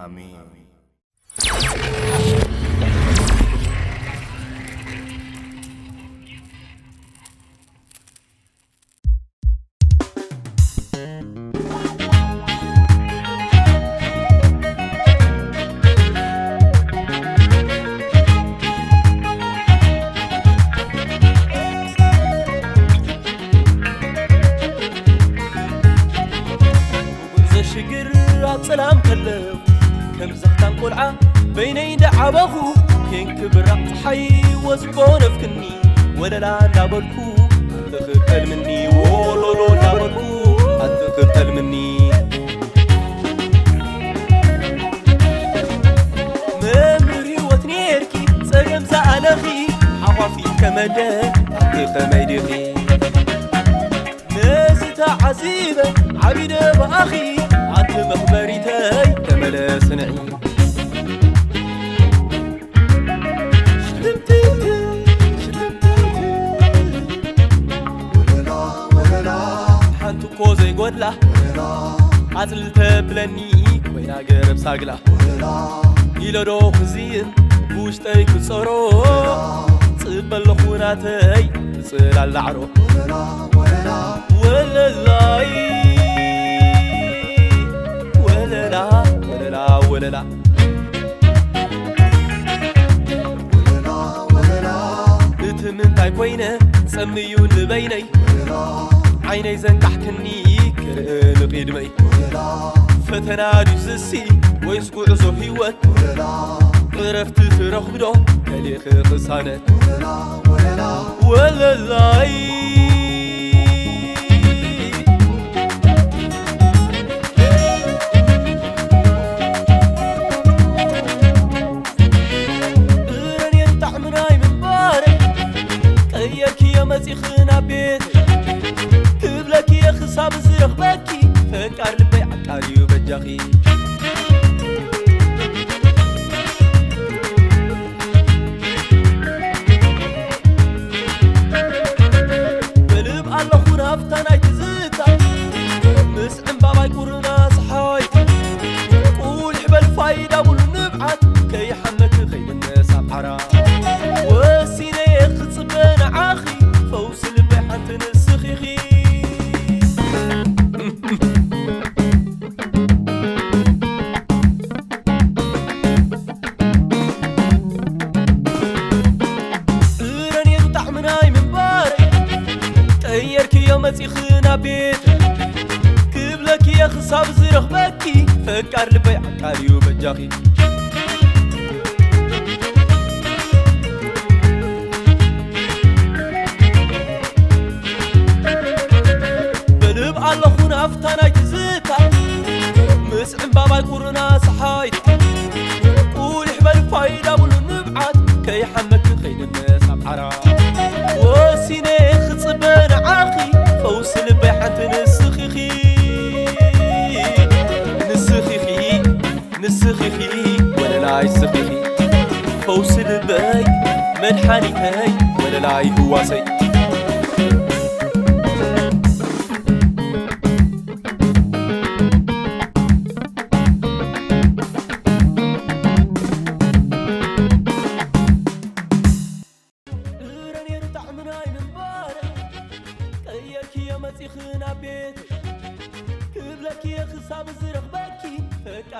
ኣሜን። ዘሽግር ኣብ ጸላም ከለኹ ከም ዘኽታም ቆልዓ በይነይ እንዳዓበኹ፣ ኬንኪ ብራቕ ጸሓይ ወዝቦ ነፍክኒ ወለላ እንዳበልኩ ኣትኽተልምኒ፣ ወሎሎ እንዳበልኩ ኣትኽተልምኒ። መምህር ህይወት ኔርኪ ጸገም ዝኣለኺ፣ ሓቋፊ ከመደ ኣቲ ከመይ ዲኺ? ነዚ ተዓዚበ ዓቢደ ብኣኺ፣ ኣቲ መኽበሪተይ ተመለስ ንዒ። ሓንቲ እኮ ዘይጎድላ ኣጽልል ተብለኒ ኮይና ገረብ ሳግላ። ኢለዶ ክዝይን ብውሽጠይ ክጸሮ፣ ጽበ ኣለኹ ናተይ ጽላል ዳዕሮ። ወለላይ ወለላ ወለላ ወለላ። እቲ ምንታይ ኮይነ ጸምዩ ንበይነይ፣ ዓይነይ ዘንቃሕክኒ ክርኢ ንቕድመይ። ፈተና ድዩ ዝሲ ወይስ ጉዕዞ ህይወት? ዕረፍቲ ትረኽብዶ ከሊእኺ ቅሳነት? ወለላይ። እረን የን ጣዕሚ ናይ ምንባረይ፣ ቀየርክዮ መጺኺ ናብ ቤተይ። ክብለክዮ ክሳብ ዝረኽበኪ፣ ፈቃር ልበይ ዓቃልዩ በጃኺ። በልብ ኣለኹ ናፍታ ናይ ትዝታ፣ ምስ ዕምባባይ ቁርና ሰሓይ። ቁሊሕ በል ፋይዳ ብሉ ንብዓት፣ ከይሓመኪ ከይድነስ ኣብ ዓራት። ወሲነ እየ ክጽበ ንዓኺ፣ ፈውሲ ልበይ ሓንቲ ንስኺ ኢኺ። እረን የን ጣዕሚ ናይ ምንባረይ፣ ቀየርክዮ መጺኺ ናብ ቤት። ክብለኪ እየ ክሳብ ዝረኽበኪ፣ ፈቃር ልበይ ዓቃልዩ በጃኺ። በልብ ኣለኹ ናፍታ ናይ ትዝታ፣ ምስ ዕምባባይ ቁርና ሰሓይታ። ቁሊሕ በል ፋይዳ ብሉ ንብዓት፣ ከይሓመኪ ከይድነስ ኣብ ዓራት። ወሲነ ክጽበ ንዓኺ፣ ፈውሲ ልበይ ሓንቲ ንስኺ ኢኺ። ንስኺ ኢኺ፣ ንስኺ ኢኺ፣ ወለላይ ስኺ ኢኺ። ፈውሲ ልበይ፣ መድሓኒተይ፣ ወለላይ ህዋሰይ።